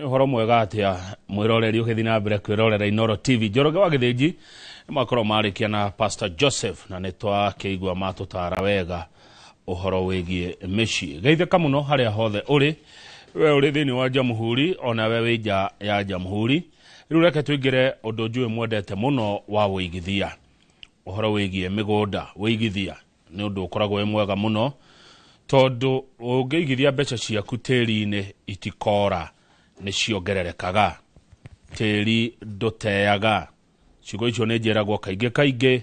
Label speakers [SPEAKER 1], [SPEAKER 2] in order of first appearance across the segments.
[SPEAKER 1] Nĩ ũhoro mwega atĩa mwĩroreri ũgĩthiĩ na mbere kwĩrorera Inooro TV. Njoroge wa Gĩthĩnji nĩ makorwo marĩkia na Pastor Joseph na nĩ twakĩigua matũtara wega ũhoro wĩgiĩ mĩciĩ. Geithĩka mũno harĩa hothe ũrĩ, we ũrĩ thĩinĩ wa Jamhuri ona we wĩ nja ya Jamhuri. Rĩu reke tũingĩre ũndũ njũĩ mwendete mũno wa wĩigithia. Ũhoro wĩgiĩ mĩgũnda, wĩigithia nĩ ũndũ ũkoragwo wĩ mwega mũno tondũ ũngĩigithia mbeca ciaku tĩri-inĩ itikora, nĩ ciongererekaga. Tĩri ndũteaga. Ciugo icio nĩ njĩragwo kaingĩ kaingĩ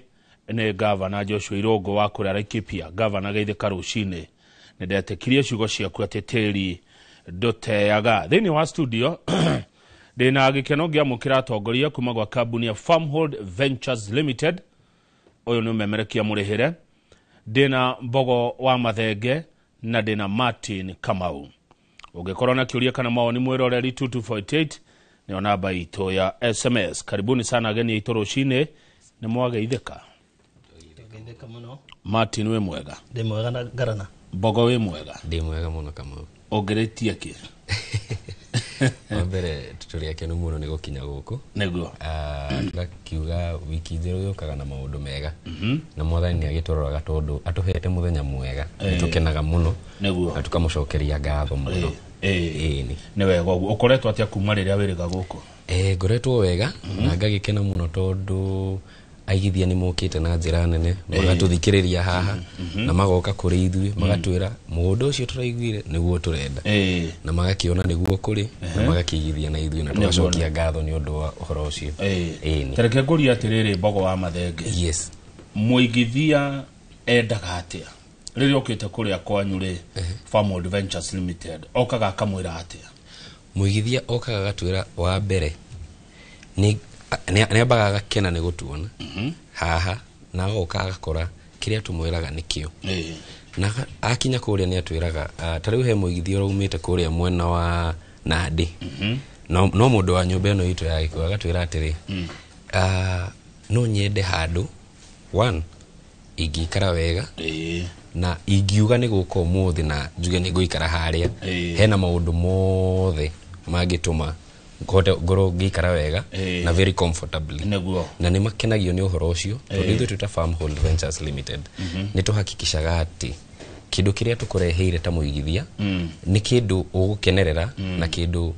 [SPEAKER 1] nĩ gavana Joshua Irũngũ wa kũrĩa Laikipia. Gavana geithĩka rũcinĩ. Nĩ ndetĩkirie ciugo ciaku atĩ tĩri ndũteaga. Thĩinĩ wa studio ndĩna gĩkeno ngĩamũkĩra atongoria kuma gwa kambuni ya Farmhold Ventures Limited. Ũyũ nĩ ũmemerekia mũrĩhĩre. Ndĩna Mbogo wa Mathenge na ndĩna Martin Kamau. Ũngĩkorwo na kĩũria kana mawoni mwĩroreri 2248 nĩyo namba itũ ya SMS. Karibuni sana ageni aitũ rũcinĩ, nĩ mwageithĩka.
[SPEAKER 2] Ngeithĩka mũno.
[SPEAKER 1] Martin wĩ mwega?
[SPEAKER 2] Ndĩ mwega na ngarana.
[SPEAKER 1] Mbogo wĩ mwega?
[SPEAKER 3] Ndĩ mwega mũno Kamau.
[SPEAKER 1] Ũngĩrĩtie kĩ?
[SPEAKER 3] Wa mbere tũrĩ akenu mũno nĩ gũkinya gũkũ.
[SPEAKER 1] Nĩguo.
[SPEAKER 3] Tũgakiuga wiki njerũ yũkaga na maũndũ mega. Na mwathani nĩ agĩtũroraga tondũ atũhete mũthenya mwega. Nĩ tũkenaga mũno.
[SPEAKER 1] Nĩguo.
[SPEAKER 3] Na tũkamũcokeria ngatho mũno. Ĩĩ.
[SPEAKER 1] Nĩ wega ũguo. Ũkoretwo atĩa kuma rĩrĩa wĩrĩga gũkũ?
[SPEAKER 3] Ngoretwo wega na ngagĩkena mũno tondũ aigithia nĩ mokĩte na njĩra nene, magatũthikĩrĩria haha na magoka kũrĩ ithuĩ magatwĩra mũgũnda ũcio tũraiguire nĩguo tũrenda, na magakĩona nĩguo kũrĩ na magakĩigithia na ithuĩ na tũgacokia ngatho nĩ ũndũ wa ũhoro ũcio. Ĩĩ.
[SPEAKER 1] Tareke ngũrie atĩrĩrĩ Mbogo wa Mathenge.
[SPEAKER 3] Yes.
[SPEAKER 1] Mũigithia endaga atĩa rĩrĩa okĩte kũrĩa kwanyu rĩ, Farmhold Ventures Limited, okaga akamwĩra atĩa?
[SPEAKER 3] Mũigithia okaga agatwĩra wa mbere nĩ ambaga agakena nĩ gũtuona haha na agoka agakora kĩrĩa tũmwĩraga nĩkĩo. Na akinya kũrĩa nĩ atwĩraga, ta rĩu he mũigithia ũraumĩte kũrĩa mwena wa Nandĩ, no mũndũ wa nyũmba ĩno itũ ya Gĩkũyũ, agatwĩra atĩrĩ, no nyende handũ one ingĩikara wega na ingiuga nĩ gũka ũmũthĩ na njuge nĩ ngũikara harĩa, hena maũndũ mothe mangĩtũma nghote ngorwo ngĩikara wega na very comfortably.
[SPEAKER 1] Nĩguo.
[SPEAKER 3] Na nĩ makenagio nĩ ũhoro ũcio tondũ ithuĩ twĩ ta Farmhold Ventures Limited nĩ tũhakikishaga atĩ kĩndũ kĩrĩa tũkũreheire ta mũigithia nĩ kĩndũ ũgũkenerera na kĩndũ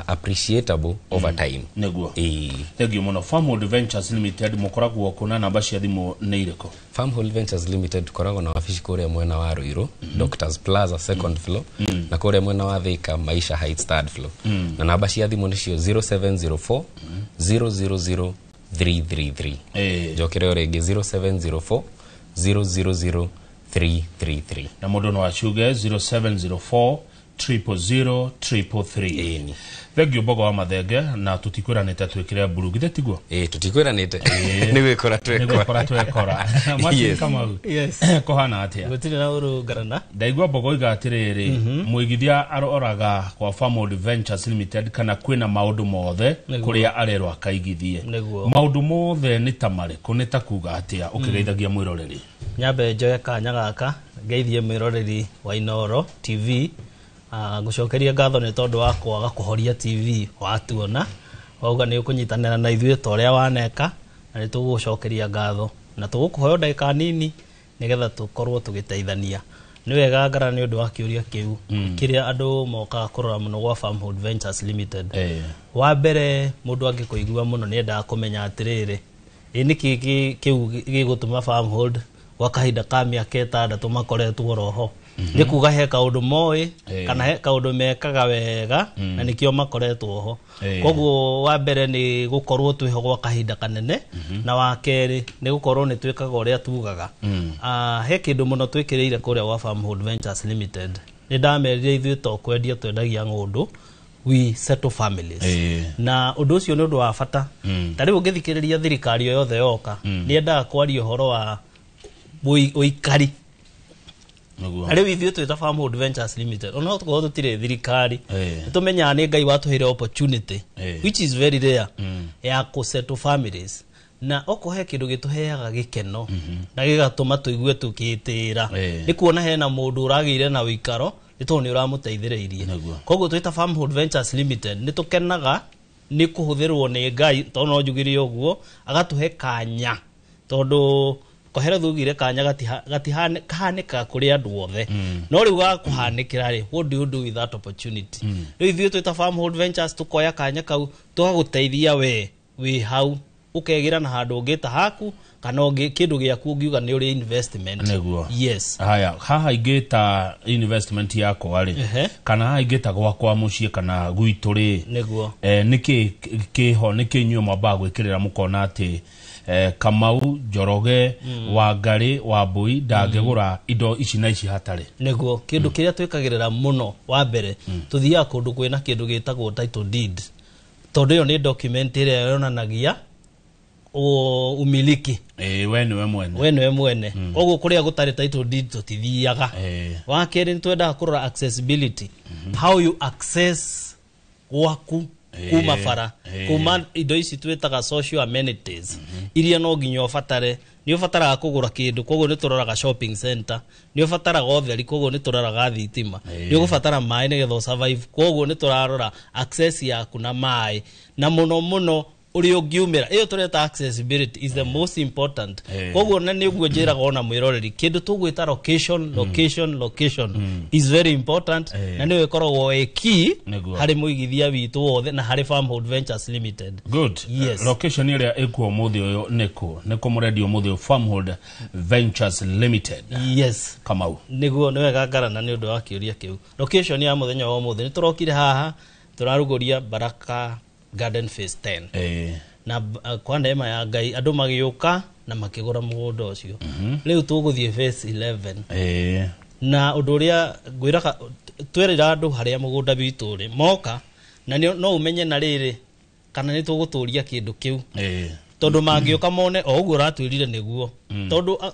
[SPEAKER 3] appreciatable over time.
[SPEAKER 1] Nĩguo.
[SPEAKER 3] Ĩĩ.
[SPEAKER 1] Thank you mũno. Farmhold Ventures Limited mũkoragwo kũ na namba cia thimũ nĩ irĩkũ?
[SPEAKER 3] Farmhold Ventures Limited tũkoragwo na wabici kũrĩa mwena wa Ruiru, Doctors Plaza second floor, na kũrĩa mwena wa Thika Maisha Heights third floor. Na namba cia thimũ nĩcio 0704 000 333. Njokere o rĩngĩ 0704 000 333.
[SPEAKER 1] Na mũndũ no acuge 0704 000 333.
[SPEAKER 3] Ĩni.
[SPEAKER 1] Thank you Mbogo wa Mathenge, na tũtikwĩranĩte twĩkĩre mburu, githĩ tiguo?
[SPEAKER 3] Ĩĩ, tũtikwĩranĩte. Nĩ gwĩkora
[SPEAKER 1] twekora. Nĩ gwĩkora twekora. Martin Kamau.
[SPEAKER 2] Yes.
[SPEAKER 1] Kũhana atĩa?
[SPEAKER 2] Gũtirĩ na ũru ngarana.
[SPEAKER 1] Ndaigua Mbogo oiga atĩrĩrĩ, mũigithia aroraga kwa Farmhold Ventures Limited kana kwĩna maũndũ mothe kũrĩa arerwo akaigithie.
[SPEAKER 2] Nĩguo.
[SPEAKER 1] Maũndũ mothe nĩ ta marĩkũ, nĩ ta kuga atĩa ũkĩgeithagia mwĩroreri?
[SPEAKER 2] Nyambe njoe kanya gaka ngeithie mwĩroreri wa Inooro TV. Ngũcokeria ngatho nĩ tondũ wa kwaga kũhoria TV watuona, wauga nĩ ũkũnyitanĩra na ithuĩ ta ũrĩa waneka, na nĩ tũgũgũcokeria ngatho na tũgũkũhoya ndagĩka nini nĩgetha tũkorwo tũgĩteithania. Nĩ wega ngara nĩ ũndũ wa kĩũria kĩu kĩrĩa andũ mokaga kũrora mũno gwa Farmhold Ventures Limited. Wa mbere mũndũ angĩkũigua mũno nĩ endaga kũmenya atĩrĩrĩ, ĩ nĩkĩ kĩu gĩgũtũma Farmhold gwa kahinda ka mĩaka ĩtandatũ makoretwo roho? Nĩ kuga he kaũndũ moĩ kana he kaũndũ mekaga wega na nĩkĩo makoretwo ho. Koguo wa mbere nĩ gũkorwo twĩho gwa kahinda kanene, na wa kerĩ nĩ gũkorwo nĩ twĩkaga ũrĩa tugaga. He kĩndũ mũno twĩkĩrĩire kũrĩa gwa Farmhold Ventures Limited. Nĩ ndamerire ithuĩ to kwendia twendagia ng'ũndũ, we settle families. Na ũndũ ũcio nĩ ũndũ wa bata. Ta rĩu ũngĩthikĩrĩria thirikari o yothe yoka, nĩ yendaga kwaria ũhoro wa ũikari.
[SPEAKER 1] Nĩguo.
[SPEAKER 2] Na rĩu ithuĩ twĩ ta Farmhold Ventures Limited, ona tũkorwo tũtirĩ thirikari,
[SPEAKER 1] Nĩ
[SPEAKER 2] tũmenyaga nĩ Ngai watũheire opportunity, which is very rare, ya kũ settle families. Na okorwo he kĩndũ gĩtũheaga gĩkeno na gĩgatũma tũigue tũkĩtĩra, nĩ kuona hena mũndũ ũragĩire na ũikaro Nĩ tondũ nĩ ũramũteithĩrĩirie. Koguo twĩta Farmhold Ventures Limited nĩ tũkenaga nĩ kũhũthĩrwo nĩ Ngai, tondũ no njugire ũguo, agatũhe kanya, tondũ Koherethu augire kanya gatihanĩkaga kũrĩ andũ othe. No rĩu gakũhanĩkĩra rĩ, what do you do with that opportunity? Rĩu ithuĩ twĩta Farmhold Ventures tũkoya kanya kau tũgagũteithia we wĩ hau, ũkegĩra na handũ ũngĩta haku kana kĩndũ gĩaku ũngiuga nĩ ũrĩ investment.
[SPEAKER 1] Nĩguo.
[SPEAKER 2] Yes.
[SPEAKER 1] Haya, haha ingĩta investment yakwa rĩ, kana haha ingĩta gwakwa mũciĩ kana gwitũ rĩ,
[SPEAKER 2] nĩguo,
[SPEAKER 1] nĩkĩ kĩho, nĩkĩ inyuĩ mwambaga gwĩkĩrĩra mũkona atĩ Kamau, Njoroge, Wangari, Wambui ndangĩgũra indo ici na ici hatarĩ?
[SPEAKER 2] Nĩguo, kĩndũ kĩrĩa twĩkagĩrĩra mũno wa mbere, tũthiaga kũndũ kwĩna kĩndũ gĩtagwo title deed, tondũ ĩyo nĩ document ĩrĩa yonanagia umiliki.
[SPEAKER 1] We nĩwe mwene.
[SPEAKER 2] We nĩwe mwene. Koguo kũrĩa gũtarĩ title deed tũtithiaga. Wa kerĩ nĩ twendaga kũrora accessibility, how you access gwaku kuma bara, kuma indo ici twĩtaga social amenities iria no nginya ũbatare. Nĩ ũbataraga kũgũra kĩndũ, koguo nĩ tũroraga shopping center, nĩ ũbataraga ũtheri, koguo nĩ tũroraga thitima, nĩ ũgũbatara maĩ nĩgetha ũsurvive, koguo nĩ tũrarora access yaku na maĩ, na mũno mũno ũrĩa ũngiumĩra. Ĩyo tũreta accessibility is the most important. Koguo na nĩguo njĩraga ona mwĩroreri, kĩndũ tũgwĩta location, location, location is very important, na nĩyo ĩkoragwo ĩ key harĩ mũigithia witũ wothe na harĩ Farmhold Ventures Limited.
[SPEAKER 1] Good.
[SPEAKER 2] Yes.
[SPEAKER 1] Location ĩrĩa ĩkuo ũmũthĩ ũyũ nĩkũ? Nĩkũ mũrendia ũmũthĩ ũyũ Farmhold Ventures Limited?
[SPEAKER 2] Yes.
[SPEAKER 1] Kamau.
[SPEAKER 2] Nĩguo, nĩ wega ngarana nĩ ũndũ wa kĩũria kĩu. Location ya mũthenya wa ũmũthĩ nĩ tũrokire haha tũrarugũria Baraka Garden Phase 10. Na kwa neema ya Ngai andũ magĩũka na makĩgũra mũgũnda ũcio. Rĩu tũgũthiĩ Phase 11. Na ũndũ ũrĩa ngwĩraga, twerĩra andũ harĩa mũgũnda witũ ũrĩ moka, na no ũmenye na rĩrĩ kana nĩ tũgũtũria kĩndũ kĩu. Tondũ mangĩũka mone o ũguo ũratwĩrire nĩguo. Tondũ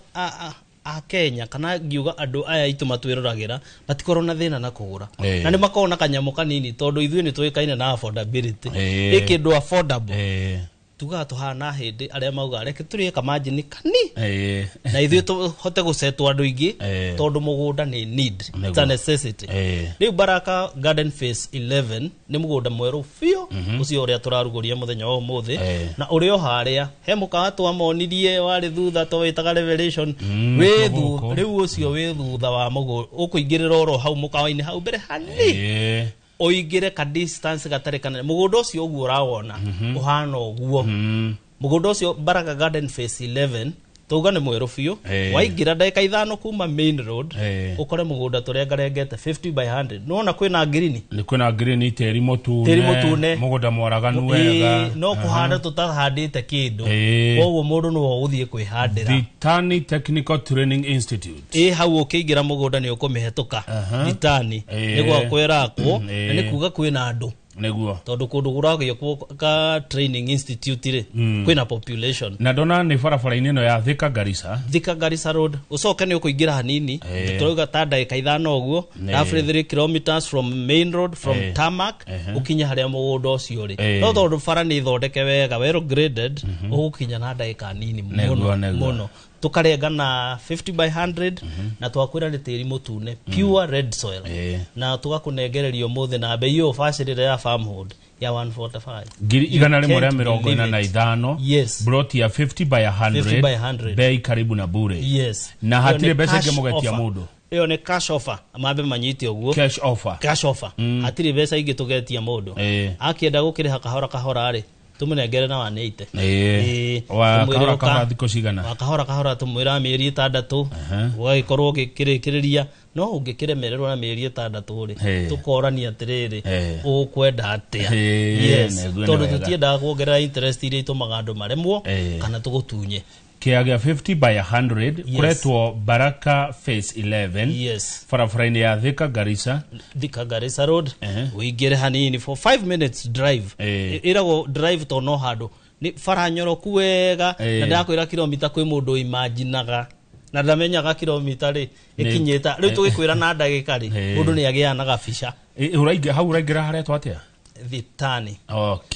[SPEAKER 2] a Kenya kana ngiuga andũ aya aitũ matwĩroragĩra matikorwo na thĩna na kũgũra. Na nĩ makoragwo na kanyamũ kanini tondũ ithuĩ nĩ tũĩkaine na affordability. Ĩ kĩndũ affordable. Tugaga tũhana hĩndĩ arĩa maugaga reke tũrĩe kamanjini kani. Na ithuĩ tũhote gũcetwo andũ aingĩ tondũ mũgũnda nĩ need, it's a necessity. Rĩu Baraka Garden Phase 11 nĩ mũgũnda mwerũ biũ ũcio ũrĩa tũrarugũria mũthenya wa ũmũthĩ, na ũrĩ o harĩa he mũkawa twamonirie warĩ thutha twawĩtaga Revelation, rĩu ũcio wĩ thutha wa mũgũnda, ũkũingĩrĩra oro hau mũkawa-inĩ hau mbere hanini, ũingĩre ka distance gatarĩ kanene. Mũgũnda ũcio ũguo ũrawona ũhana ũguo. Mũgũnda ũcio Baraka Garden Phase 11 tauga nĩ mwerũ biũ. Waingĩra ndagĩka 5 kuma main road, ũkore mũgũnda tũrengarengete 50 by 100. Nĩwona kwĩna green?
[SPEAKER 1] Nĩ kwĩna green, tĩri mũtune, mũgũnda mwaraganu wega.
[SPEAKER 2] No kũhanda tũtahandĩte kĩndũ. Koguo mũndũ no ũgũthiĩ kwĩhandĩra.
[SPEAKER 1] Vitani Technical Training Institute.
[SPEAKER 2] Hau ũkĩingĩra mũgũnda nĩ ũkũmĩhetũka. Vitani nĩguo kwĩrakwo, na nĩ kuga kwĩna andũ.
[SPEAKER 1] Nĩguo.
[SPEAKER 2] Tondũ kũndũ kũragĩakwo ka training institute rĩ, kwĩna population.
[SPEAKER 1] Na ndona nĩ barabara-inĩ ĩno ya Thika Garissa.
[SPEAKER 2] Thika Garissa Road. Ũcoke nĩ ũkũingĩra hanini, tũrauga ta ndagĩka 5 ũguo, roughly 3 kilometers from main road, from tarmac, ũkinye harĩa mũgũnda ũcio ũrĩ. No tondũ bara nĩ ithondeke wega, well graded, ũgũkinya na ndagĩka nini mũno mũno. Tukarenga na 50 by 100 na twakwĩra nĩ tĩri mũtune, pure red soil. Na tũgakũnengereria ũmũthĩ na bei ĩyo bacĩrĩre ya Farmhold ya 145.
[SPEAKER 1] 145.
[SPEAKER 2] Yes.
[SPEAKER 1] Plot ya 50 by 100.
[SPEAKER 2] 50 by 100.
[SPEAKER 1] Bei karibu na bure.
[SPEAKER 2] Yes.
[SPEAKER 1] Na hatirĩ mbeca ingĩ mũgetia mũndũ.
[SPEAKER 2] Ĩyo nĩ cash offer, mambe manyite ũguo.
[SPEAKER 1] Cash offer.
[SPEAKER 2] Cash offer. Hatirĩ mbeca ingĩ tũgetia mũndũ. Akĩenda gũkĩrĩha kahora kahora rĩ, tũmũnengere na 180.
[SPEAKER 1] Wa kahora kahora thikũ cigana?
[SPEAKER 2] Wa kahora kahora tũmwĩra mĩeri 6, ũgagĩkorwo ũgĩkĩrĩkĩrĩria. No ũngĩkĩremererwo na mĩeri 6 rĩ, tũkorania atĩrĩrĩ, ũkwenda atĩa? Yes. Tondũ tũtiendaga kuongerera interest iria itũmaga andũ maremwo kana tũgũtunye.
[SPEAKER 1] Kĩa gĩa 50 by 100 kũretwo Baraka Phase 11.
[SPEAKER 2] Yes.
[SPEAKER 1] Barabara-inĩ ya Thika Garissa.
[SPEAKER 2] Thika Garissa Road. Ũingĩre hanini for 5 minutes drive. Ĩragwo drive to no handũ. Nĩ bara nyoroku wega, na ndakwĩra kilomita kwĩ mũndũ imaginaga. Na ndamenyaga kilomita rĩ ĩkinyĩte. Rĩu tũgĩkwĩra na ndagĩka rĩ, mũndũ nĩ agĩaga na gabica.
[SPEAKER 1] Hau ũraingĩra haretwo atĩa?
[SPEAKER 2] Thitani.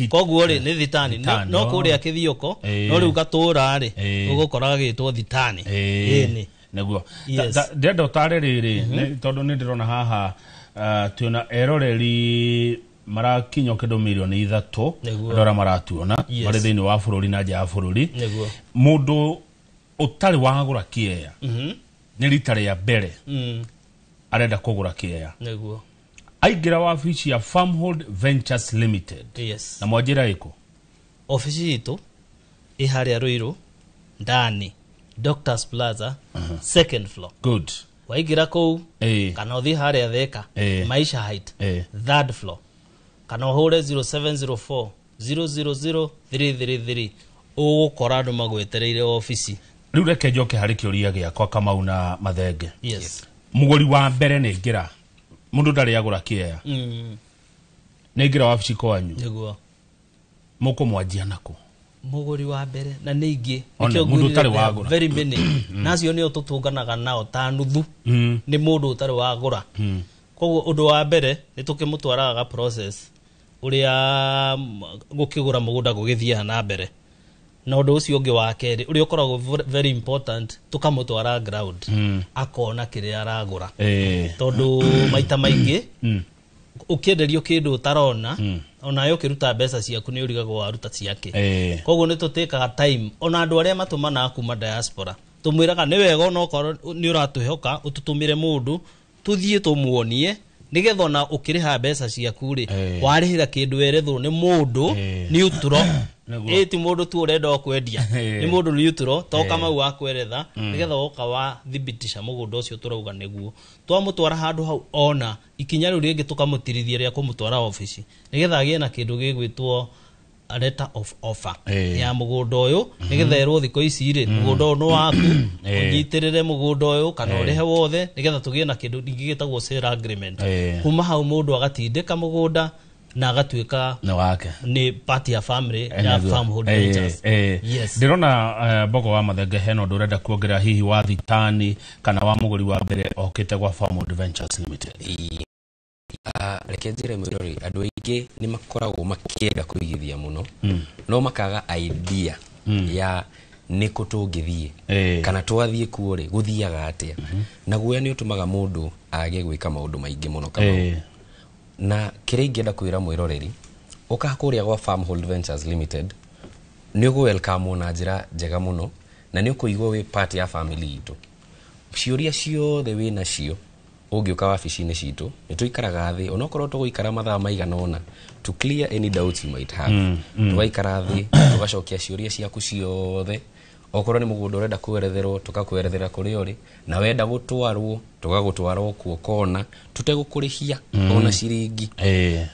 [SPEAKER 2] Koguo rĩ nĩ Thitani. No kũrĩa Kĩthiũko, no rĩu gatũra rĩ, ũgũkora gagĩtwo Thitani. Ĩni.
[SPEAKER 1] Nĩguo. Ndĩrenda ũtare rĩrĩ, tondũ nĩ ndĩrona haha Tuona eroreri marakinya kĩndũ mirioni 3
[SPEAKER 2] Nĩguo.
[SPEAKER 1] andũ arĩa maratuona
[SPEAKER 2] Yes.
[SPEAKER 1] marĩ thĩinĩ wa bũrũri na nja ya bũrũri.
[SPEAKER 2] Nĩguo.
[SPEAKER 1] Mũndũ ũtarĩ wagũra kĩea nĩ rita rĩa mbere arenda kũgũra kĩea,
[SPEAKER 2] Nĩguo.
[SPEAKER 1] aingĩra wabici ya Farmhold Ventures Limited.
[SPEAKER 2] Yes.
[SPEAKER 1] Na mwanjĩra ĩkũ?
[SPEAKER 2] Ofici itũ ĩ harĩa Ruiru ndani, Doctors Plaza, second floor.
[SPEAKER 1] Good.
[SPEAKER 2] Waingĩra kũu
[SPEAKER 1] Ĩĩ.
[SPEAKER 2] kana ũthiĩ harĩa Thika,
[SPEAKER 1] Ĩĩ.
[SPEAKER 2] Maisha Height,
[SPEAKER 1] Ĩĩ.
[SPEAKER 2] third floor, kana ũhũre 0704 000 333, ũgũkora andũ magwetereire ofici.
[SPEAKER 1] Rĩu reke njoke harĩ kĩũria gĩakwa, Kamau na Mathenge.
[SPEAKER 2] Yes.
[SPEAKER 1] Mũgũri wa mbere nĩ ingĩra, mũndũ ndarĩ agũra kĩea, nĩ ingĩra wabici kwanyu,
[SPEAKER 2] Nĩguo.
[SPEAKER 1] mũkũmwanjia nakũ?
[SPEAKER 2] Mũgũri wa mbere na nĩ ingĩ
[SPEAKER 1] One,
[SPEAKER 2] nĩkĩo
[SPEAKER 1] mũndũ
[SPEAKER 2] ngwĩrire
[SPEAKER 1] ũtarĩ
[SPEAKER 2] there are
[SPEAKER 1] wagũra.
[SPEAKER 2] very many, na acio nĩo tũtũnganaga nao ta nuthu nĩ mũndũ ũtarĩ wagũra. Koguo ũndũ wa mbere nĩ tũkĩmũtwaraga ga process ũrĩa gũkĩgũra mũgũnda gũgĩthiaga na mbere, na ũndũ ũcio ũngĩ wa kerĩ ũrĩa ũkoragwo very important, tũkamũtwara ground akona kĩrĩa aragũra, tondũ maita maingĩ ũkĩenderio kĩndũ ũtarona, onawe ũkĩruta mbeca ciaku nĩ ũrigagwo waruta ciake. Koguo nĩ tũtĩkaga time, ona andũ arĩa matũmanaga kuma diaspora tũmwĩraga nĩ wega onokorwo nĩ ũratwĩhoka ũtũtũmĩre mũndũ tũthiĩ tũmuonie, nĩgetha ona ũkĩrĩha mbeca ciaku rĩ, warĩhĩra kĩndũ werethwo nĩ mũndũ neutral.
[SPEAKER 1] Nĩguo.
[SPEAKER 2] Ĩ ti mũndũ tu ũrenda o kwendia, nĩ mũndũ neutral to Kamau wa kweretha, nĩgetha woka wa thibitisha mũgũnda ũcio tũrauga nĩguo. Twamũtwara handũ hau, ona ikinya rĩu rĩngĩ tũkamũtirithia rĩa kũmũtwara obici, nĩgetha agĩe na kĩndũ gĩgwĩtwo a letter of offer ya mũgũnda ũyũ, nĩgetha erwo thikũ ici rĩ, mũgũnda ũyũ nĩ waku, ũnyitĩrĩre mũgũnda ũyũ kana ũrĩhe wothe, nĩgetha tũgĩe na kĩndũ ningĩ gĩtagwo sale agreement. Kuma hau mũndũ agatindĩka mũgũnda na agatuĩka
[SPEAKER 1] nĩ wake,
[SPEAKER 2] nĩ part ya family ya
[SPEAKER 1] Nĩguo.
[SPEAKER 2] Farmhold Ventures. Yes.
[SPEAKER 1] Ndĩrona Mbogo wa Mathenge hena ũndũ ũrenda kuongerera, hihi wa thitani kana wa mũgũri wa mbere okĩte gwa Farmhold Ventures Limited.
[SPEAKER 3] Reke njĩre mwĩrori, andũ aingĩ nĩ makoragwo makĩenda kũigithia mũno no makaga idea ya nĩkũ tũngĩthiĩ kana twathiĩ kuo rĩ gũthiaga atĩa, na guoya nĩ ũtũmaga mũndũ age gwĩka maũndũ maingĩ mũno, Kamau. Na kĩrĩa ingĩenda kwĩra mwĩroreri, ũka kũrĩa gwa Farmhold Ventures Limited nĩ ũgũ na njĩra njega mũno na nĩ ũkũigua wĩ part ya family itũ. Ciũria ciothe wĩ nacio ũngĩũka wabici-inĩ citũ nĩ tũikaraga thĩ, onokorwo tũgũikara mathaa maigana ũna, to clear any doubts you might have. Tũgaikara thĩ tũgacokia ciũria ciaku ciothe, okorwo nĩ mũgũnda ũrenda kweretherwo tũgakwerethera kũrĩa ũrĩ, na wenda gũtwarwo tũgagũtwara o kuo kona tũtegũkũrĩhia ona ciringi,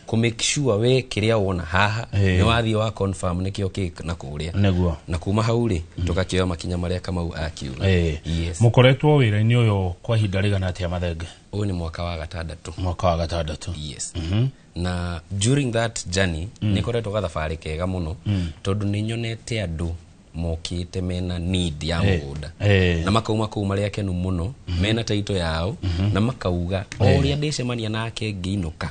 [SPEAKER 3] kũ make sure we kĩrĩa wona haha nĩ wathiĩ wa confirm nĩkĩo kĩ na kũrĩa. Na kuma hau rĩ, tũgakĩoya makinya marĩa Kamau akiuga. Yes.
[SPEAKER 1] Mũkoretwo wĩra-inĩ ũyũ kwa ihinda rĩigana atĩa, Mathenge?
[SPEAKER 3] Ũyũ nĩ mwaka wa gatandatũ.
[SPEAKER 1] Mwaka wa gatandatũ.
[SPEAKER 3] Yes. Na during that journey nĩ koretwo gathabarĩ kega mũno, tondũ nĩ nyonete andũ mokĩte mena need ya mũgũnda na makauma kũu marĩ akenu mũno, mena taito yao, na makauga o ũrĩa ndĩcemania nake ngĩinũka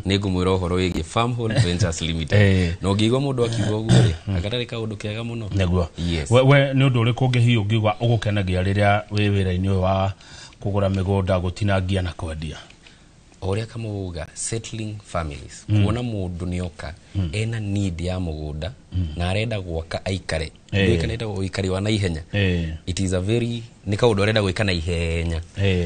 [SPEAKER 3] nĩ ngũmwĩra ũhoro wĩgiĩ Farmhold Ventures Limited. Na ũngĩigua mũndũ akiuga ũguo rĩ, agatarĩ kaũndũ kega mũno.
[SPEAKER 1] Nĩguo.
[SPEAKER 3] Yes.
[SPEAKER 1] We nĩ ũndũ ũrĩkũ ũngĩ hihi ũngiuga ũgũkenagia rĩrĩa wĩ wĩra-inĩ ũyũ wa kũgũra mĩgũnda, gũtinangia na kwendia?
[SPEAKER 3] O ũrĩa Kamau settling families, kuona mũndũ nĩoka ena need ya mũgũnda na arenda gwaka aikare, gwĩka nĩ ũikari wa naihenya. It is a very nĩ kaũndũ arenda gwĩka na ihenya,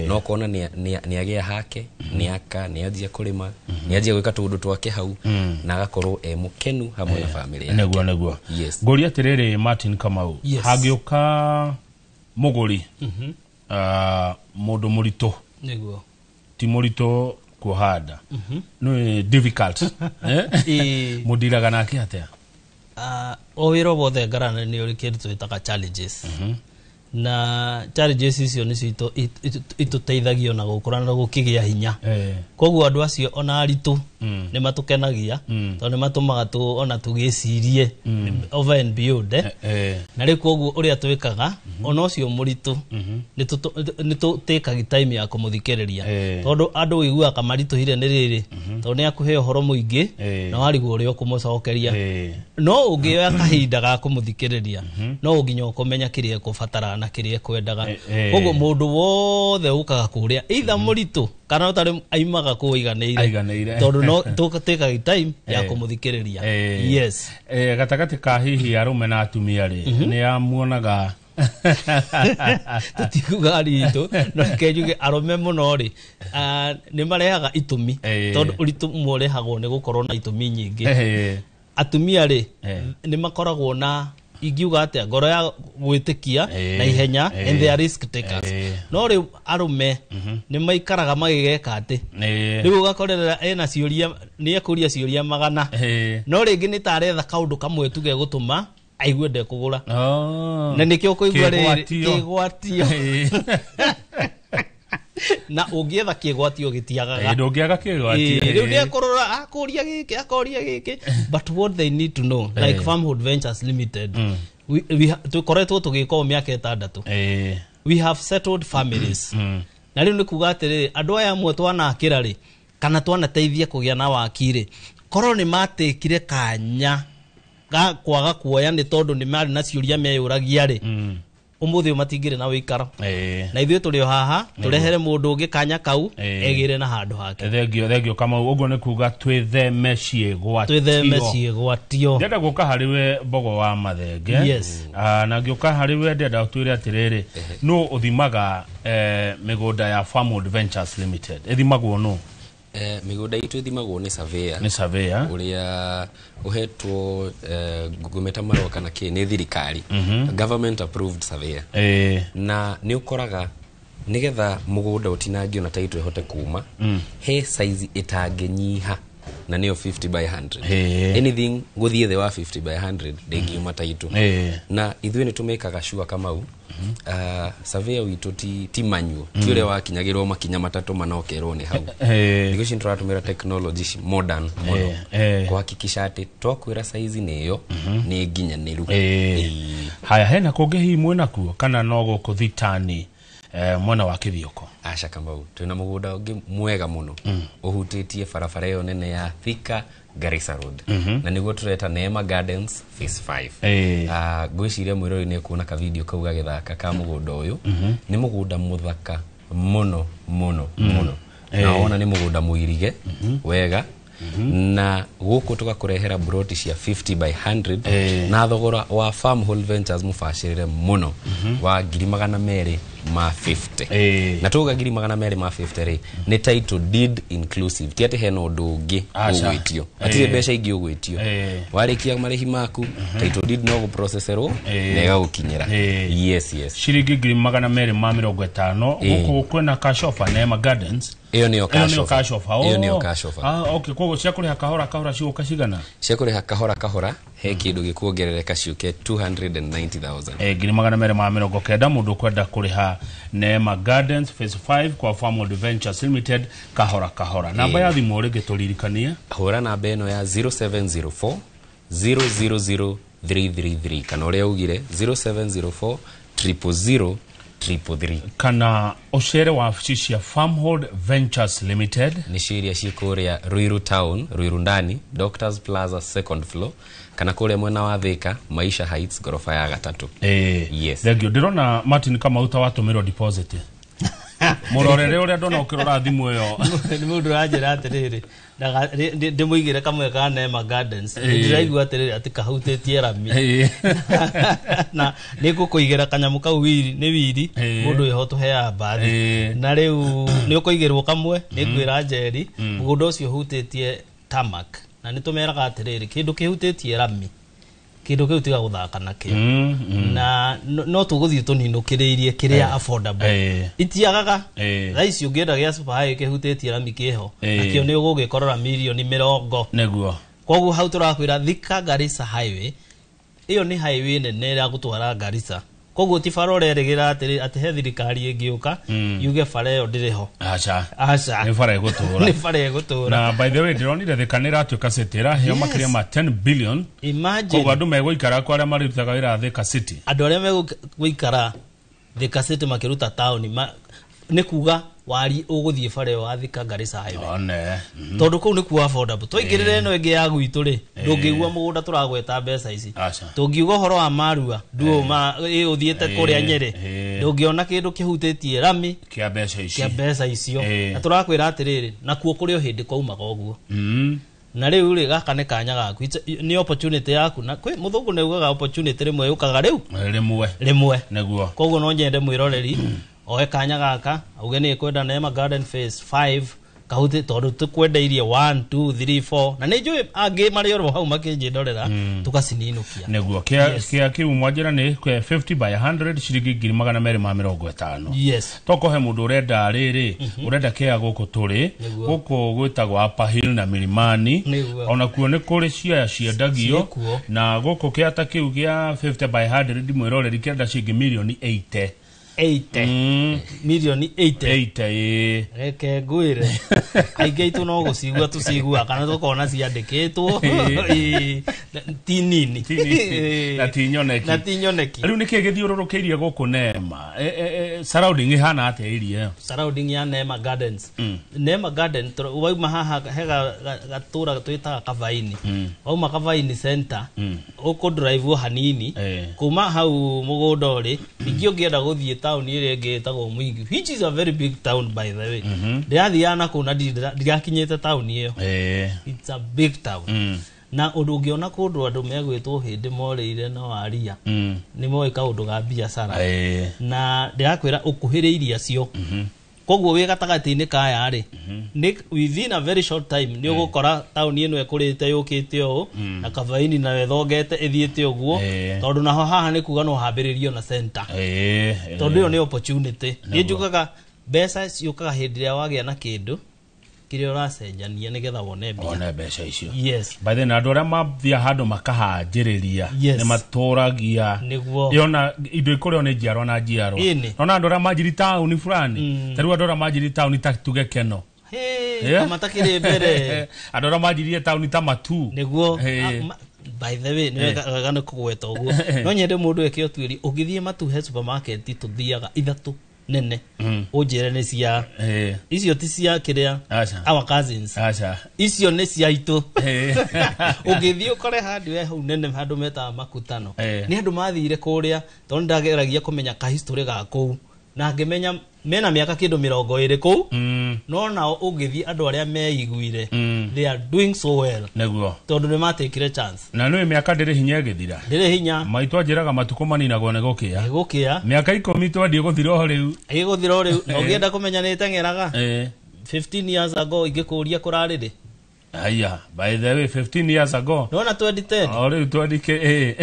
[SPEAKER 3] no kona nĩ agĩa hake, nĩ aka, nĩ anjia kũrĩma, nĩ anjia gwĩka tũũndũ twake hau na agakorwo e mũkenu hamwe na family yake.
[SPEAKER 1] Nĩguo.
[SPEAKER 3] Yes.
[SPEAKER 1] Ngũria atĩrĩrĩ, Martin Kamau,
[SPEAKER 2] Yes.
[SPEAKER 1] hangĩũka mũgũri, mũndũ mũritũ, ti mũritũ kuoha nda, nĩ difficult, eh? Mũndiraga nake atĩa?
[SPEAKER 2] O wĩra o wothe ngarana nĩ ũrĩ kĩndũ twĩtaga challenges, na challenges icio nĩcio itũteithagia ona gũkũra na gũkĩgĩa hinya. Koguo andũ acio ona aritũ nĩ matũkenagia, tondũ nĩ matũmaga tu ona tũgĩcirie over and beyond, eh. Na rĩu koguo ũrĩa twĩkaga, ona ũcio mũritũ nĩ tũtĩkaga time ya kũmũthikĩrĩria, tondũ andũ ũiguaga kamaritũhire nĩ rĩrĩ, tondũ nĩ akũhe ũhoro mũingĩ na warigwo ũrĩa ũkũmũcokeria. No ũngĩoya kahinda ga kũmũthikĩrĩria, no nginya ũkũmenya kĩrĩa ekũbatara na kĩrĩa ekwendaga.
[SPEAKER 1] Eh.
[SPEAKER 2] Koguo mũndũ wothe ũkaga kũrĩa, either mũritũ kana Kana ũtarĩ aimaga kũu aiganĩire, tondũ no tũtĩkaga time ya kũmũthikĩrĩria. Yes.
[SPEAKER 1] Gatagatĩ ka hihi arũme na atumia rĩ, nĩ amuonaga?
[SPEAKER 2] Tũtikuga ritũ, no reke njuge arũme mũno rĩ, nĩ marehaga itũmi, tondũ ũritũ ũmwe ũrehagwo nĩ gũkorwo na itũmi nyingĩ. Atumia rĩ, nĩ makoragwo na, ingiuga atĩa, ngoro ya gwĩtĩkia na ihenya, and they are risk takers. No rĩu arũme nĩ maikaraga magĩgeka atĩ rĩu ũgakorerera ena ciũria, nĩ ekũria ciũria 100, no rĩngĩ nĩ ta aretha kaũndũ kamwe tu gegũtũma aigue ndekũgũra. Na nĩkĩo ũkũigua rĩrĩ
[SPEAKER 1] Kĩgwatio.
[SPEAKER 2] Kĩgwatio. Na ũngĩetha kĩgwatio gĩtiagaga.
[SPEAKER 1] Ndũngĩaga kĩgwatio.
[SPEAKER 2] Rĩu nĩ ekũrora, akũria gĩkĩ, akoria gĩkĩ, but what they need to know, like Farmhold Ventures Limited, tũkoretwo tũgĩka ũũ mĩaka 6. We have settled families. Na rĩu nĩ kuga atĩrĩrĩ, andũ aya amwe twanakĩra rĩ, kana twanateithia kũgĩa na waki rĩ, korwo nĩ matĩkire kanya ga kwaga kuoya nĩ tondũ nĩ marĩ na ciũria meyũragia rĩ, ũmũthĩ ũyũ matingĩrĩ na wĩikaro. Na ithuĩ tũrĩ o haha tũrehere mũndũ ũngĩ kanya kau, egĩre na handũ hake.
[SPEAKER 1] Thengio, thengio Kamau. Ũguo nĩ kuga twĩtheme ciĩgwatio.
[SPEAKER 2] Twĩtheme ciĩgwatio.
[SPEAKER 1] Ndĩrenda gũka harĩ we, Mbogo wa Mathenge.
[SPEAKER 2] Yes.
[SPEAKER 1] Ah, na ngĩũka harĩ we, ndĩrenda ũtwĩre atĩrĩrĩ, nũ ũthimaga mĩgũnda ya Farmwood Ventures Limited? Ĩthimagwo nũ?
[SPEAKER 3] Mĩgũnda itũ ĩthimagwo nĩ surveyor.
[SPEAKER 1] Nĩ surveyor.
[SPEAKER 3] Ũrĩa ũhetwo, ngũmĩta marũa kana kĩ nĩ thirikari, government approved surveyor. Na nĩ ũkoraga nĩgetha mũgũnda ũtinangio na title ĩhote kuma, he size ĩtangĩnyiha, na nĩyo 50 by 100. Anything gũthiĩ thĩ wa 50 by 100 ndĩngiuma title. Na ithuĩ nĩ tũmĩkaga sure, Kamau, surveyor witũ ti manyuo, ti ũrĩa wakinyagĩrwo makinya matatũ mana ũkerwo nĩ hau. Thikũ ici nĩ tũratũmĩra technology modern mũno kũhakikisha atĩ twakwĩra size nĩ ĩyo, nĩ nginyanĩru.
[SPEAKER 1] Haya, hena kũngĩ hihi mwĩna kuo, kana no gũkũ Thitani, mwena wa Kĩthioko?
[SPEAKER 3] Aca Kamau, twĩna mũgũnda ũngĩ mwega mũno ũhutĩtie barabara ĩyo nene ya Thika Garissa Road, na nĩguo tũreta Neema Gardens Phase 5. Ah, ngwĩciria mwĩrori nĩ kuona kavideo kau gagĩthaka ka mũgũnda ũyũ. Nĩ mũgũnda mũthaka mũno mũno mũno, na wona nĩ mũgũnda mũirige wega, na gũkũ tũgakũrehera broti cia 50 by 100 na thogora wa Farmhold Ventures mũbacĩrĩre mũno wa 250,000. Na tuga 250,000 rĩ, nĩ title deed inclusive, ti atĩ hena ũndũ ũngĩ
[SPEAKER 1] Aca.
[SPEAKER 3] ũgwĩtio, hatirĩ mbeca ingĩ ũgwĩtio. Warĩkia marĩhi maku, title deed no gũproceserwo na ĩgagũkinyĩra. Yes.
[SPEAKER 1] Ciringi 250,000. Gũkũ kwĩna cash offer, Neema Gardens.
[SPEAKER 3] Ĩyo nĩyo
[SPEAKER 1] Ĩyo
[SPEAKER 3] cash
[SPEAKER 1] nĩyo
[SPEAKER 3] offer.
[SPEAKER 1] Cash offer.
[SPEAKER 3] Ĩyo nĩyo
[SPEAKER 1] Oh.
[SPEAKER 3] cash offer.
[SPEAKER 1] Ah, okay, koguo cia kũrĩha kahora kahora cigũka cigana?
[SPEAKER 3] Cia kũrĩha kahora kahora he kĩndũ gĩkuongerereka ciũke 290,000.
[SPEAKER 1] 290,000, mũndũ ũkwenda kũrĩha Neema Gardens Phase 5 kwa Farmwood Ventures Limited kahora kahora. Namba ya thimũ rĩngĩ tũririkanie.
[SPEAKER 3] Hũra namba ĩno ya 0704 000 333, kana ũrĩa ugire 0704 000 333.
[SPEAKER 1] Kana ũcere wabici cia Farmhold Ventures Limited.
[SPEAKER 3] Nĩcio iria ciĩ kũrĩa Ruiru Town, Ruiru ndani, Doctors Plaza, second floor, kana kũrĩa mwena wa Thika, Maisha Heights, goroba ya gatatũ. Yes.
[SPEAKER 1] Thengio. Ndĩrona Martin Kamau ta watũmĩrwo deposit, mũrorere ũrĩa ndona ũkĩrora thimũ ĩyo.
[SPEAKER 2] Nĩ mũndũ ũranjĩra atĩrĩrĩ, ndĩmũigĩre kamwe ka Neema Gardens. Ndĩraigua atĩrĩrĩ atĩ kahutĩtie rami, na nĩ ngũkũigĩra kanyamũ kau wiri nĩ wiri. Mũndũ wĩho tũheaga mbathi. Na rĩu nĩ ũkũigĩrwo kamwe, nĩ ngwĩra Njeri mũgũnda ũcio ũhutĩtie tarmac, na nĩ tũmeraga atĩrĩrĩ, kĩndũ kĩhutĩtie rami, kĩndũ kĩu tiga gũthaka nakĩo. Na no tũgũthiĩ tũninũkĩrĩirie kĩrĩa affordable itiagaga. Thaa ici ũngĩenda gĩa super high kĩhutĩtie rami kĩho, nakĩo nĩ ũgũgĩkorora mirioni 40. Koguo hau tũrakwĩra Thika Garissa Highway, ĩyo nĩ highway nene ya gũtwara Garissa, koguo ti bara ũrerĩgĩra atĩrĩ atĩ he thirikari ĩngĩũka yuge bara ĩyo ndĩrĩ ho.
[SPEAKER 1] Aca.
[SPEAKER 2] Aca.
[SPEAKER 1] Nĩ bara ĩgũtũra.
[SPEAKER 2] Nĩ bara ĩgũtũra.
[SPEAKER 1] Na by the way, ndĩronire Thika nĩ ĩratuĩka city ĩraheo makĩria ma 10 billion.
[SPEAKER 2] Imagine.
[SPEAKER 1] Koguo andũ megũikara kwa arĩa marutaga wĩra Thika City.
[SPEAKER 2] Andũ arĩa megũikara Thika City makĩruta taũni Nĩ kuga wari ũgũthiĩ bara ĩyo wa Thika Garissa Highway.
[SPEAKER 1] One.
[SPEAKER 2] Tondũ kũu nĩkuo affordable. Twaingĩrĩra ĩno ĩngĩ ya gwitũ rĩ, ndũngĩigua mũgũnda tũragweta mbeca ici.
[SPEAKER 1] Aca.
[SPEAKER 2] Tũngiuga ũhoro wa Marua, nduũma ũthiĩte kũrĩa Nyĩrĩ, ndũngĩona kĩndũ kĩhutĩtie rami
[SPEAKER 1] Kĩa mbeca ici.
[SPEAKER 2] kĩa mbeca icio. Na tũrakwĩra atĩrĩrĩ, nakuo kũrĩ o hĩndĩ kwaumaga ũguo. Na rĩu rĩ, gaka nĩ kanya gaku, nĩ opportunity yaku. Na kwĩ mũthũngũ nĩ augaga opportunity rĩmwe yũkaga rĩu
[SPEAKER 1] Rĩmwe.
[SPEAKER 2] Rĩmwe.
[SPEAKER 1] Nĩguo.
[SPEAKER 2] Koguo no nyende mwĩroreri oe kanya gaka auge nĩ kwenda Neema Garden Phase 5 kahuti, tondũ tũkwendeirie 1 2 3 4 na nĩ njũĩ angĩ marĩ oro hau makĩnjĩndorera tũgacininũkia.
[SPEAKER 1] Nĩguo. Kĩa kĩu mwanjĩra nĩ kĩa 50 by 100 ciringi 250,000.
[SPEAKER 2] Yes.
[SPEAKER 1] Toko he mũndũ ũrenda rĩrĩ, ũrenda kĩa gũkũ tũrĩ,
[SPEAKER 2] Nĩguo.
[SPEAKER 1] gũkũ gwĩtagwo Upper Hill na Milimani.
[SPEAKER 2] Nĩguo.
[SPEAKER 1] Ona kuo nĩ kũrĩ ciaya ciendagio.
[SPEAKER 2] Ciĩkuo.
[SPEAKER 1] Na gũkũ kĩa ta kĩu gĩa 50 by 100 mwĩroreri kĩrenda ciringi mirioni 80.
[SPEAKER 2] 80. Mirioni 80.
[SPEAKER 1] 80 ĩĩ.
[SPEAKER 2] Reke ngwĩre, aingĩ aitũ no gũcigua tũcigua kana tũkona ciandĩkĩtwo. Ĩĩ, ti nini.
[SPEAKER 1] Ti nini. Na ti nyoneki.
[SPEAKER 2] Na ti nyoneki.
[SPEAKER 1] Rĩu nĩkĩ gĩthiũrũrũkĩirie gũkũ Neema? Surrounding ĩhana atĩa area ĩyo?
[SPEAKER 2] Surrounding ya Neema Gardens. Neema Garden, wauma haha he gatũra twĩtaga Kavaini. Wauma Kavaini center, ũkũ drive hanini kuma hau mũgũnda ũrĩ, ningĩ ũngĩenda gũthiĩ taũni ĩrĩa ĩngĩ ĩtagwo Mwingi, which is a very big town by the way. Ndĩrathiaga na kũu na ndirakinyĩte taũni ĩyo. It's a big town. Na ũndũ ũngĩona kũndũ andũ megwĩtwo hĩndĩ morĩire na waria, nĩ moĩ kaũndũ ga biacara. Na ndĩrakwĩra ũkuhĩrĩirie acio. Koguo wĩ gatagatĩ-inĩ kaya rĩ, nĩ within a very short time nĩ ũgũkora taũni ĩno ĩkũrĩte yũkĩte ũũ, na Kavaini nayo ĩthongete ĩthiĩte ũguo, tondũ naho haha nĩ kuga no hambĩrĩrio na center. Tondũ ĩyo nĩ opportunity. Niĩ njugaga mbeca ciũkaga hĩndĩ ĩrĩa wagĩa na kĩndũ kĩrĩa ũracenjania nĩgetha wone mbia.
[SPEAKER 1] Wone mbeca icio.
[SPEAKER 2] Yes.
[SPEAKER 1] By then andũ arĩa mathiaga handũ makahanjĩrĩria
[SPEAKER 2] Yes.
[SPEAKER 1] nĩ matũragia.
[SPEAKER 2] Nĩguo.
[SPEAKER 1] Yona indo ikũrĩo nĩ njiarwa na njiarwa.
[SPEAKER 2] Ĩni.
[SPEAKER 1] Nona andũ arĩa manjiri taũni fulani, ta rĩu andũ arĩa manjiri taũni ta tuge Keno.
[SPEAKER 2] Hey,
[SPEAKER 1] Yeah.
[SPEAKER 2] kama takĩrĩ mbere.
[SPEAKER 1] Andũ arĩa manjirie taũni ta Matu.
[SPEAKER 2] Nĩguo.
[SPEAKER 1] Hey.
[SPEAKER 2] By the way, nĩ wega nĩ kũgweta ũguo. No nyende mũndũ eke ũtuĩria, ũngĩthiĩ Matu he supermarket tũthiaga ithatũ nene, ũnjĩre nĩ cia icio ti cia kĩrĩa
[SPEAKER 1] Aca.
[SPEAKER 2] our cousins.
[SPEAKER 1] Aca.
[SPEAKER 2] Icio nĩ cia itũ. Ũngĩthiĩ ũkore handũ he hau nene handũ metaga Makutano, nĩ andũ mathire kũrĩa, tondũ nĩndageragia kũmenya ka history ga kũu, na ngĩmenya mena mĩaka kĩndũ 20 kũu, no nao ũngĩthiĩ andũ arĩa meiguire, they are doing so well.
[SPEAKER 1] Nĩguo.
[SPEAKER 2] Tondũ nĩ matekire chance.
[SPEAKER 1] Na nĩũĩ mĩaka ndĩrĩ hinya ĩgĩthira.
[SPEAKER 2] Ndĩrĩ hinya.
[SPEAKER 1] Maitũ anjĩraga matukũ maninagwo nĩ gũkĩa.
[SPEAKER 2] Nĩ gũkĩa.
[SPEAKER 1] Mĩaka 10 twathiĩ gũthira o rĩu.
[SPEAKER 2] Ĩgũthira o rĩu. Na ũngĩenda kũmenya nĩ ĩteng'eraga. 15 years ago ingĩkũria kũrarĩ rĩ?
[SPEAKER 1] Aya, by the way, 15 years ago.
[SPEAKER 2] Nĩwona 2010?
[SPEAKER 1] O rĩu twandike,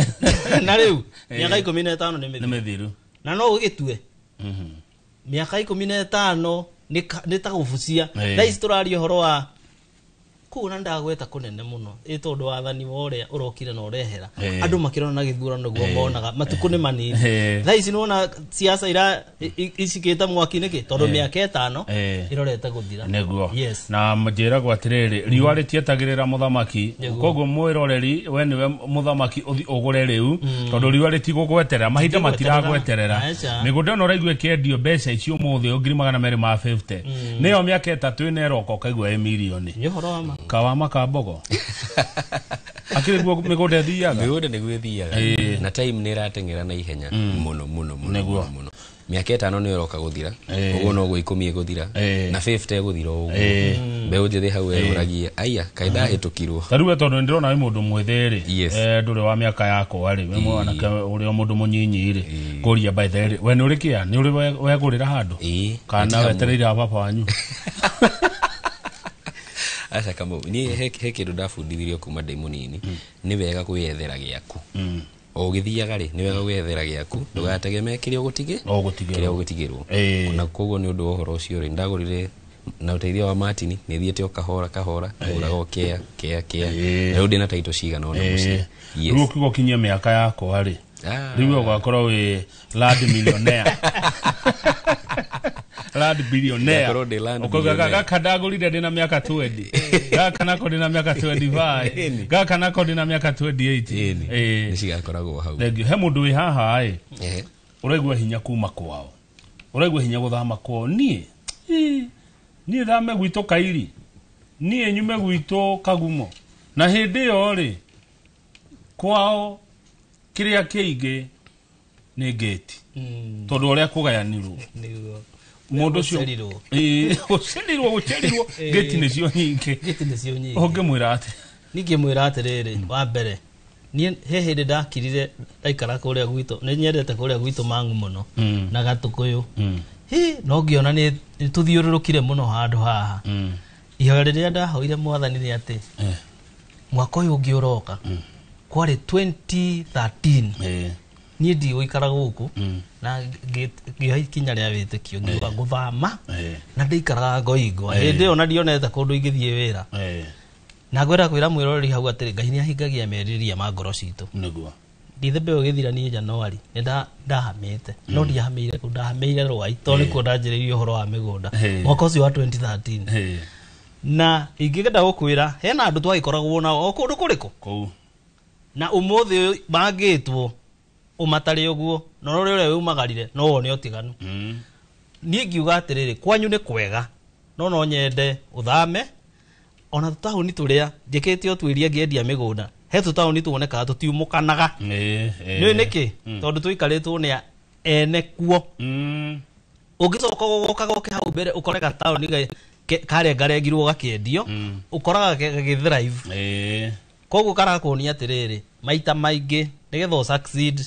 [SPEAKER 2] Na rĩu, mĩaka 15 nĩ mĩthiru.
[SPEAKER 1] Nĩ mĩthiru.
[SPEAKER 2] Na no ũgĩtue. Mĩaka 15 nĩ ta gũbucia. Thaa ici tũraria ũhoro wa kũu na ndagweta kũnene mũno, ĩ tondũ wathani wa ũrĩa ũrokire na ũrehera. Andũ makĩrona na gĩthurano nĩguo monaga matukũ nĩ manini. Thaa ici nĩwona siasa ira icikĩte mwaki nĩkĩ? Tondũ mĩaka 5 ĩrorete gũthira.
[SPEAKER 1] Nĩguo.
[SPEAKER 2] Yes.
[SPEAKER 1] Na njĩragwo atĩrĩrĩ, riũa rĩtietagĩrĩra mũthamaki.
[SPEAKER 2] Nĩguo.
[SPEAKER 1] Koguo mwĩroreri, we nĩwe mũthamaki ũthi ũgũre rĩu, tondũ riũa rĩtigũgweterera, mahinda
[SPEAKER 2] Rĩtigũgweterera.
[SPEAKER 1] matiragweterera.
[SPEAKER 2] Aca.
[SPEAKER 1] Mĩgũnda ĩno ũraigua ĩkĩendio mbeca ici ũmũthĩ 250,000. Nĩyo mĩaka 3 ĩna ĩroka ũkaigua ĩ mirioni.
[SPEAKER 2] Nĩ ũhoro wa ma.
[SPEAKER 1] Kawa makambogo. Akĩrĩ guo mĩgũnda ĩthiaga?
[SPEAKER 3] Mĩgũnda nĩguo ĩthiaga. Na time nĩ ĩrateng'era na ihenya mũno, mũno, mũno,
[SPEAKER 1] Nĩguo.
[SPEAKER 3] mũno, mũno. Mĩaka 5 nĩ ĩroka gũthira. Ũguo noguo 10 ĩgũthira. Na 50 ĩgũthira o ũguo. Mbeũ njĩthĩ hau ĩyũragia, aya, kaĩ ndahĩtũkirwo.
[SPEAKER 1] Ta rĩu we tondũ nĩndĩrona wĩ mũndũ mwĩthĩ rĩ,
[SPEAKER 3] Yes.
[SPEAKER 1] ndũrĩ wa mĩaka yakwa rĩ, wĩ mwanake ũrĩ o mũndũ mũnyinyi rĩ, ngũria by the way rĩ, we nĩ ũrĩ kĩa? Nĩ ũrĩ wegũrĩra handũ?
[SPEAKER 3] Ĩĩ.
[SPEAKER 1] Kana
[SPEAKER 3] Gatiga
[SPEAKER 1] wetereire a baba wanyu?
[SPEAKER 3] Aca Kamau, niĩ he kĩndũ ndabundithirio kuma ndĩ mũnini, nĩ wega kwĩyethera gĩaku. O ũgĩthiaga rĩ, nĩ wega gwĩyethera gĩaku, ndũgategemee kĩrĩa ũgũtigĩ-,
[SPEAKER 1] Ũgũtigĩrwo.
[SPEAKER 3] kĩrĩa ũgũtigĩrwo. Na koguo nĩ ũndũ wa ũhoro ũcio rĩ, ndagũrire na ũteithio wa Martin, nĩ thiĩte o kahora kahora, ngũraga o kĩa, kĩa, kĩa. Na rĩu ndĩna taito cigana ũna mũciĩ. Yes.
[SPEAKER 1] Rĩu ũkiuga ũkinyie mĩaka yakwa rĩ, rĩu ũgakorwo wĩ land millionaire. Land billionaire.
[SPEAKER 3] Ngakorwo ndĩ land
[SPEAKER 1] Ũkauga,
[SPEAKER 3] billionaire.
[SPEAKER 1] gaka ndagũrire ndĩna mĩaka 20. Gaka nako ndĩna mĩaka 25. Gaka nako ndĩna mĩaka 28.
[SPEAKER 3] Ĩni. Nĩ cigakoragwo hau.
[SPEAKER 1] Thank you. He mũndũ wĩ haha ĩ,
[SPEAKER 3] Ehe.
[SPEAKER 1] ũraigua hinya kuma kwao. Ũraigua hinya gũthama kwao. Niĩ niĩ thame gwitũ Kairi, niĩ nyume gwitũ Kagumo. Na hĩndĩ ĩyo rĩ, kwao kĩrĩa kĩingĩ nĩ ngĩti, tondũ ũrĩa kũgayanirwo mũndũ ũcio gũcerirwo ngĩti nĩcio nyingĩ.
[SPEAKER 2] Ngĩti nĩcio nyingĩ.
[SPEAKER 1] Ũngĩmwĩra atĩa?
[SPEAKER 2] Ningĩmwĩra atĩrĩrĩ, wa mbere niĩ he hĩndĩ ndakirire ndaikara kũrĩa gwitũ, nĩ nyendete kũrĩa gwitũ Mang'u mũno na Gatũkũyũ. Hi, no ngĩona nĩ tũthiũrũrũkire mũno handũ haha. Ihoya rĩrĩa ndahoire mwathani nĩ atĩ mwaka ũyũ ũngĩ ũroka, kwarĩ 2013, niĩ ndigũikara gũkũ, na ngĩoya ikinya rĩa wĩtĩkio ngiuga ngũthama, na ndĩikaraga ngoingwa hĩndĩ ĩyo na ndionete kũndũ ingĩthiĩ wĩra. Na ngwenda kwĩra mwĩroreri hau atĩrĩ, Ngai nĩahingagia merirĩria ma ngoro citũ.
[SPEAKER 1] Nĩguo.
[SPEAKER 2] Ndithemba ĩyo ĩgĩthira niĩ Januari nĩ ndahamĩte, no ndiahamĩire kũu, ndahamĩire Rwai tondũ nĩkuo ndanjĩrĩirie ũhoro wa mĩgũnda mwaka ũcio wa 2013. Na ingĩenda gũkwĩra hena andũ twagĩkoragwo nao o kũndũ kũrĩkũ
[SPEAKER 1] kũu,
[SPEAKER 2] na ũmũthĩ mangĩtwo ũmatarĩ ũguo, na ũrĩa ũrĩa umagarire no wone ũtiganu. Niĩ ngiuga atĩrĩrĩ, kwanyu nĩ kwega, no nyende ũthame ona tũtaũni tũrĩa njĩkĩte ũtuĩria ngĩendia mĩgũnda, he tũtaũni tuonekaga tũtiumũkanaga. Nĩũĩ nĩkĩ? Tondũ tũikarĩtwo nĩ ene kuo. Ũngĩcoka gũgoka goke hau mbere ũkore gataũni karengarengirwo gakĩendio, ũkoraga gagĩthrive. Koguo karakuonia atĩrĩrĩ, maita maingĩ nĩgetha ũ succeed,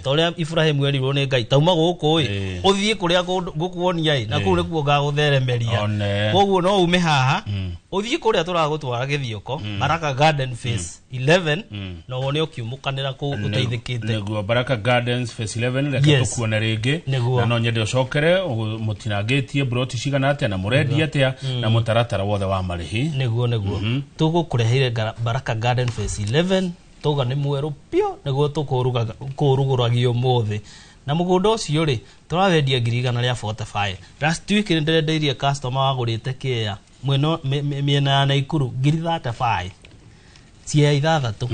[SPEAKER 2] ta ũrĩa Ibrahim erirwo nĩ Ngai, tauma gũkũ ĩ, ũthiĩ kũrĩa ngũkuonia ĩ, na kũu nĩkuo ngagũtheremeria. Koguo no ume haha ũthiĩ kũrĩa tũragũtwara Gĩthioko, Baraka Garden Phase 11, na wone ũkiumũkanĩra kũu ũteithĩkĩte.
[SPEAKER 1] Nĩguo, Baraka Gardens Phase 11, reke tũkuone rĩngĩ. Na no nyende ũcokere mũtinangĩtie broti cigana atĩa na mũrendia atĩa na mũtaratara wothe wa marĩhi.
[SPEAKER 2] Nĩguo nĩguo tũgũkũreheire Baraka Garden Phase 11, tauga nĩ mwerũ piũ, nĩguo tũkũrugũragia ũmũthĩ. Na mũgũnda ũcio rĩ, tũrawendia 145,000. Last week nĩ ndĩrendeirie customer wagũrĩte kĩea mĩena ya Naikuru 35,000 cia ithathatũ.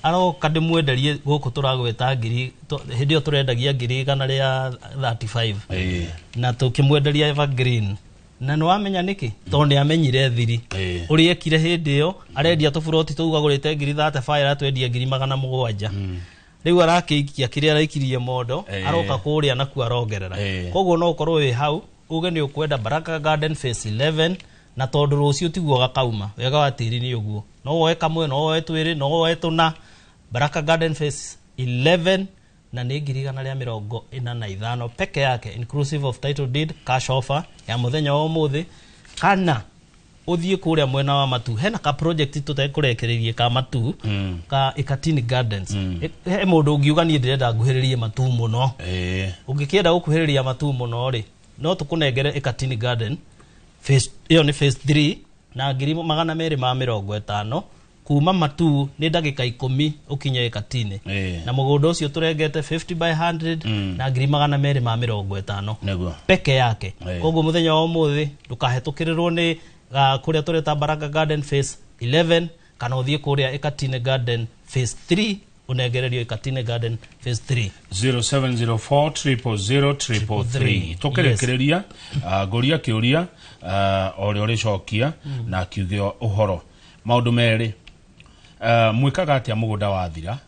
[SPEAKER 2] Aroka ndĩmwenderie gũkũ tũragwĩta ngiri, hĩndĩ ĩyo tũrendagia 135,000, na tũkĩmwenderia Evergreen. Na nĩ wamenya nĩkĩ? Tondũ nĩ amenyire thiri ũrĩa ekire hĩndĩ ĩyo, arendia tũburoti tũu agũrĩte 35,000, aratwendia 700,000. Rĩu arakĩikia kĩrĩa araikirie mondo, aroka kũrĩa nakuo arongerera. Koguo no ũkorwo wĩ hau uge nĩ ũkwenda Baraka Garden Phase 11, na tondũ rũciũ tiguo gakauma, wega wa tĩri nĩ ũguo, no woe kamwe, no woe twĩrĩ, no woe tũna. Baraka Garden Phase 11 na nĩ 145,000 peke yake, inclusive of title deed, cash offer ya mũthenya wa ũmũthĩ. Kana ũthiĩ kũrĩa mwena wa Matu, hena ka project tũtekũrekererie ka Matu, ka Ikatini Gardens. He mũndũ ũngiuga niĩ ndĩrenda nguhĩrĩrie Matu mũno. Ũngĩkĩenda gũkuhĩrĩria Matu mũno rĩ, no tũkũnengere Ikatini Garden phase, ĩyo nĩ phase 3 na 250,000. Kuma Matu nĩ ndagĩka 10 ũkinye Ikatini. Na mũgũnda ũcio tũrengete 50 by 100 na 250,000 peke yake. Koguo mũthenya wa ũmũthĩ ndũkahetũkĩrĩrwo nĩ kũrĩa tũreta Baraka Garden Phase 11, kana ũthiĩ kũrĩa Ikatini Garden Phase 3 ũnengererio Ikatini Garden Phase 3.
[SPEAKER 1] 0704 000 333. Tũkĩrĩkĩrĩria ngũria kĩũria ũrĩa ũrĩcokia na kiuge ũhoro maũndũ merĩ. Mwĩkaga atĩa mũgũnda wathira?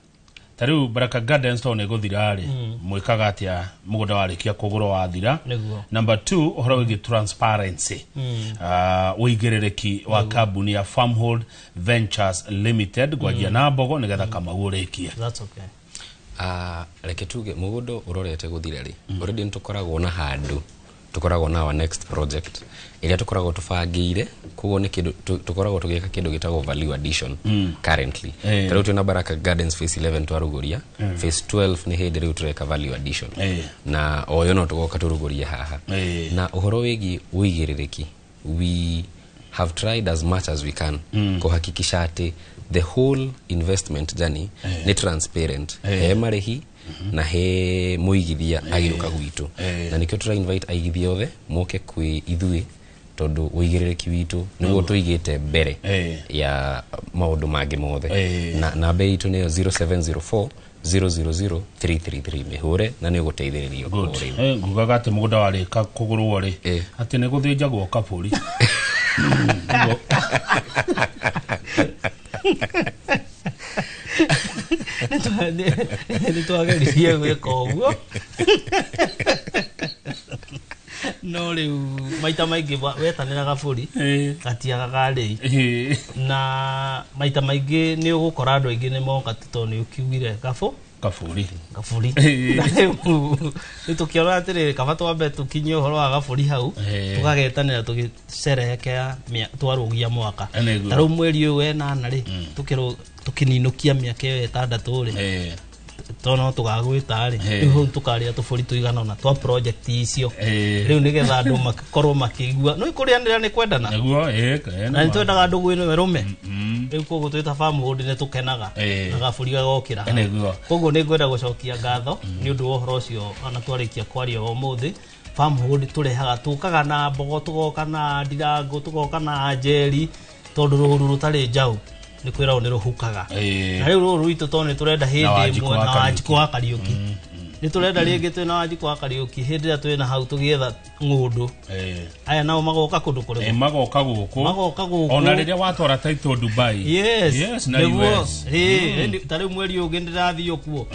[SPEAKER 1] Ta rĩu Baraka Gardens tondũ nĩ gũthira rĩ, mwĩkaga atĩa mũgũnda warĩkia kũgũrwo wathira? Number 2, ũhoro wĩgiĩ transparency, ũigĩrĩrĩki wa kambuni ya Farmhold Ventures Limited, ngwanjia na Mbogo nĩgetha Kamau ũrĩkie.
[SPEAKER 2] That's okay.
[SPEAKER 3] Reke tuge mũgũnda ũrorete gũthira rĩ, already nĩ tũkoragwo na handũ, tũkoragwo na our next project ĩrĩa tũkoragwo tũbangĩire, koguo nĩ kĩndũ tũkoragwo tũgĩka kĩndũ gĩtagwo value addition currently. Ta rĩu twĩna Baraka Gardens Phase 11 twarugũria, Phase 12 nĩ hĩndĩ rĩu tũreka value addition, na oyo no tũgoka tũrugũrie haha. Na ũhoro wĩgiĩ ũigĩrĩrĩki, we have tried as much as we can kuhakikisha atĩ the whole investment journey nĩ transparent, he marĩhi na he mũigithia agĩũka gwitũ, na nĩkĩo tũra invite aigithia othe moke kwĩ ithuĩ, tondũ ũigĩrĩrĩki witũ nĩguo tũigĩte mbere ya maũndũ mangĩ mothe. Na namba itũ nĩyo 0704 000 333 mĩhũre na nĩ ũgũteithĩrĩrio.
[SPEAKER 1] Good.
[SPEAKER 3] Kũrĩma.
[SPEAKER 1] Ngugaga atĩ mũgũnda warĩka kũgũrwo rĩ, atĩ nĩ gũthĩnjagwo kabũri.
[SPEAKER 2] Nĩ twageririe gwĩka ũguo, no rĩu maita maingĩ wetanĩra gabũri gatiagaga rĩi. Na maita maingĩ nĩ ũgũkora andũ aingĩ nĩ moka tondũ nĩ ũkiugire gabũ
[SPEAKER 1] kabũri.
[SPEAKER 2] Gabũri. Na rĩu nĩ tũkĩona atĩrĩrĩ, kaba twambe tũkinyie ũhoro wa gabũri hau, tũgagetanĩra tũgĩcerehekea twarũgia mwaka.
[SPEAKER 1] Nĩguo.
[SPEAKER 2] Ta rĩu mweri ũyũ wenana rĩ, tũkĩninũkia mĩaka ĩyo 6 rĩ, to no tũgagwĩta rĩ, rĩu hau tũkarĩa tũbũri tũigana ũna twa project icio. Rĩu nĩgetha andũ makorwo makĩigua nĩ kũrĩanĩra nĩ kwendana.
[SPEAKER 1] Nĩguo
[SPEAKER 2] Na nĩ twendaga ndũgũ ĩno ĩrũme. Rĩu koguo twĩ ta Farmhold nĩ tũkenaga na gabũri gagokĩra. Koguo nĩ ngwenda gũcokia ngatho nĩ ũndũ wa ũhoro ũcio ona twarĩkia kwaria ũmũthĩ. Farmhold tũrehaga, tũkaga na mbogo, tũgoka na ndirango, tũgoka na njeri, tondũ rũru rũtarĩ njaũ nĩ kwĩragwo nĩ rũhukaga. Na rĩu rũru rwitũ tondũ nĩ tũrenda hĩndĩ
[SPEAKER 1] Wanjikũ
[SPEAKER 2] ĩmwe
[SPEAKER 1] wa
[SPEAKER 2] na
[SPEAKER 1] Kariũki.
[SPEAKER 2] Wanjikũ wa Kariũki, nĩ tũrenda rĩngĩ twĩna Wanjikũ wa Kariũki hĩndĩ ĩrĩa twĩna hau tũgĩetha ng'ũndũ, aya nao magoka kũndũ kũrĩkũ?
[SPEAKER 1] Magoka gũkũ.
[SPEAKER 2] Magoka gũkũ.
[SPEAKER 1] Ona rĩrĩa watwara title Dubai.
[SPEAKER 2] Yes.
[SPEAKER 1] Yes, na
[SPEAKER 2] Nĩguo.
[SPEAKER 1] US.
[SPEAKER 2] Ta rĩu mweri ũngĩ ndĩrathiĩ kuo,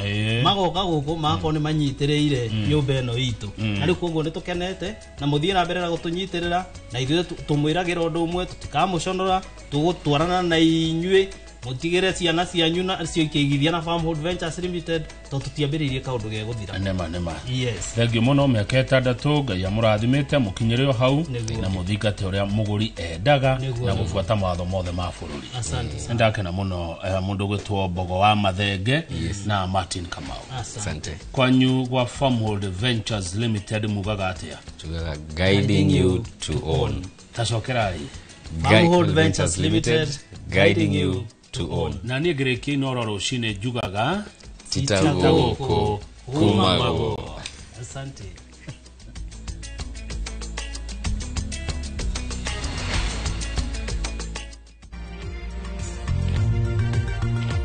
[SPEAKER 2] magoka gũkũ magakorwo nĩ manyitĩrĩire nyũmba ĩno itũ. Na rĩu koguo nĩ tũkenete na mũthiĩ na mbere na gũtũnyitĩrĩra, na ithuĩ tũmwĩragĩra ũndũ ũmwe, tũtikamũconora, tũgũtwarana na inyuĩ, mũtigĩre ciana cianyu na cio ikĩigithia na Farmhold Ventures Limited, tondũ tũtiambĩrĩirie kaũndũ gegũthira.
[SPEAKER 1] Nĩma nĩma.
[SPEAKER 2] Yes.
[SPEAKER 1] Thengiũ mũno, mĩaka 6 Ngai amũrathimĩte mũkinyĩre o hau na mũthingate ũrĩa mũgũri endaga na gũbuata mawatho mothe ma bũrũri.
[SPEAKER 2] Asante sana.
[SPEAKER 1] Nĩndakena mũno, mũndũ gwĩtwo Mbogo wa Mathenge na Martin Kamau.
[SPEAKER 2] Asante.
[SPEAKER 3] Asante.
[SPEAKER 1] Kwanyu gwa Farmhold Ventures Limited mugaga atĩa?
[SPEAKER 3] Tugaga guiding you to own.
[SPEAKER 1] Tacokerai.
[SPEAKER 2] Farmhold Ventures Limited,
[SPEAKER 3] guiding you to own.
[SPEAKER 1] Na niĩ ngĩrĩkia Inooro rũcinĩ njugaga
[SPEAKER 3] Tita gũkũ kuma gũkũ.
[SPEAKER 2] Asante.